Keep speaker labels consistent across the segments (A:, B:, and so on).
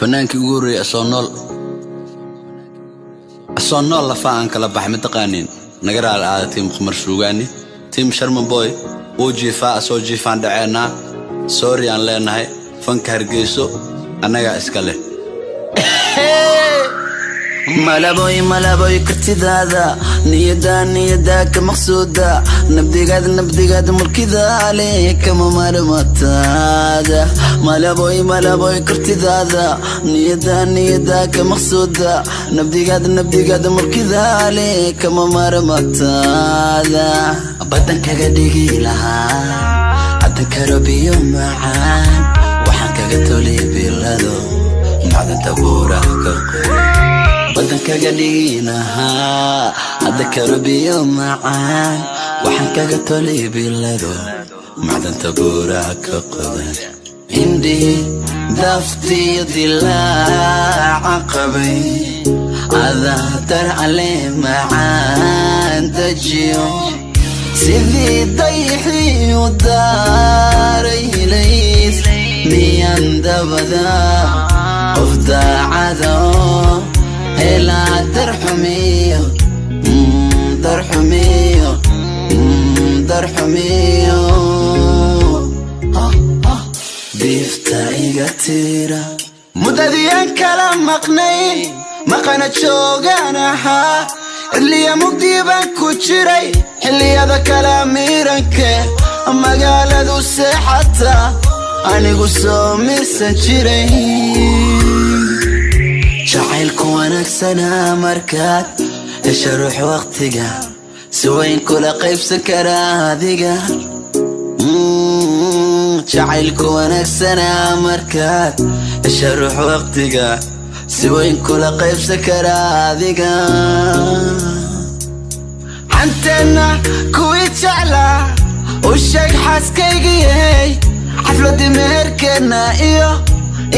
A: Fanaankii ugu horreeyay asoo nool lafaa aan kala baxay, mataqaaniin. Naga raali aada, team Qamar Suugaani, team Sharma Boy. Wuu jiifaa, asoo jiifaan dhaceennaa. Sorry aan leenahay. Fanka Hargeyso annagaa iska leh.
B: Malaboy, malaboy, kartidaada, niyada, niyada ka maqsuuda, nabdigaad, nabdigaad mulkidaale, kama maarmataada. Malaboy, malaboy, kartidaada, niyada, niyada ka maqsuuda, nabdigaad, nabdigaad mulkidaale, kama maarmataada. Badan kaga dhigi lahaa haddan karo biyo macaan, waxaan kaga toli bilado macdanta buuraha ka qori. Badan kaga dhigi lahaa hadda karo biyo macaan, waxaan kaga toli bilado macdanta buuraha ka qodan. Indhihi daftiyo dilaaca qabay, adaa dar ale macaan dejiyo, sidii dayxiyu daaraylays. Miyan dabada qof daacado helaa? Darxumiyo, darxumiyo, darxumiyo diifta iga tira.
C: Muddadiyaan kala maqnayn, maqana joogaan ahaa, xilliya mugdii baan ku jiray, xilliyada kala miiranke magaaladu seexata, anigu soo mirsan jiray.
B: Jacaylku wanaagsanaa markaad hesha ruux waqtiga si weyn kula qaybsan karaa adiga. Jacaylku wanaagsanaa markaad hesha ruux waqtiga si weyn kula qaybsan karaa adiga.
C: Xanteenna kuwii jeclaa u sheeg, xaaskaygiyey, xafladii meherkeenna iyo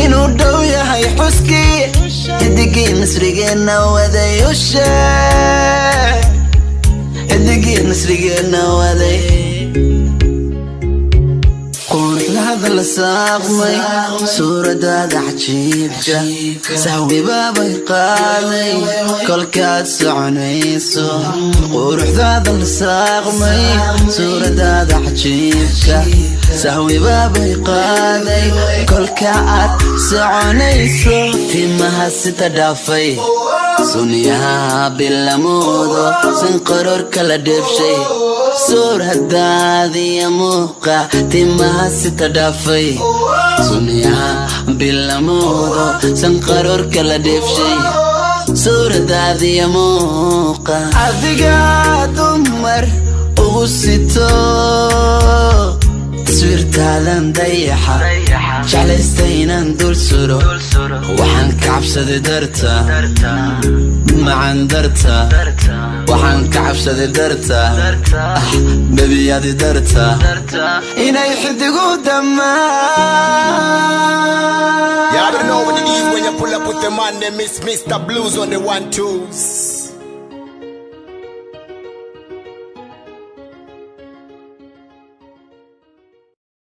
C: inuu dhow yahay xuskii,
B: Xidigii nasrigeenna waday u sheeg, xidigii nasrigeenna waday. Quruxdaada la saaqmay, suuradaada cajiibka, sahwibaabay qaaday kolkaad soconayso. Quruxdaada la saaqmay, suuradaada cajiibka, sahwibaabay qaaday kolka aad soconayso. Timaha sita dhaafay, sunyaha bilamoodo, sanqaroorka la dheebshay, suuradaadiya muuqa. Timaha sita dhaafay, sunyaha bilamoodo, sanqaroorka la dheebshay, suuradaadiya muuqa.
C: Adiga dumar
B: ugu sito taswiirtaadan dayaxa, jeclaysta inaan dul suro. Waxaan ka cabsaday darta macan darta, waxaan ka cabsaday darta, ah bebiyadi darta,
C: inay xidigu dhammaan.
D: You already know what it is when you pull up with the man, they miss Mr. Blues on the 1 2s.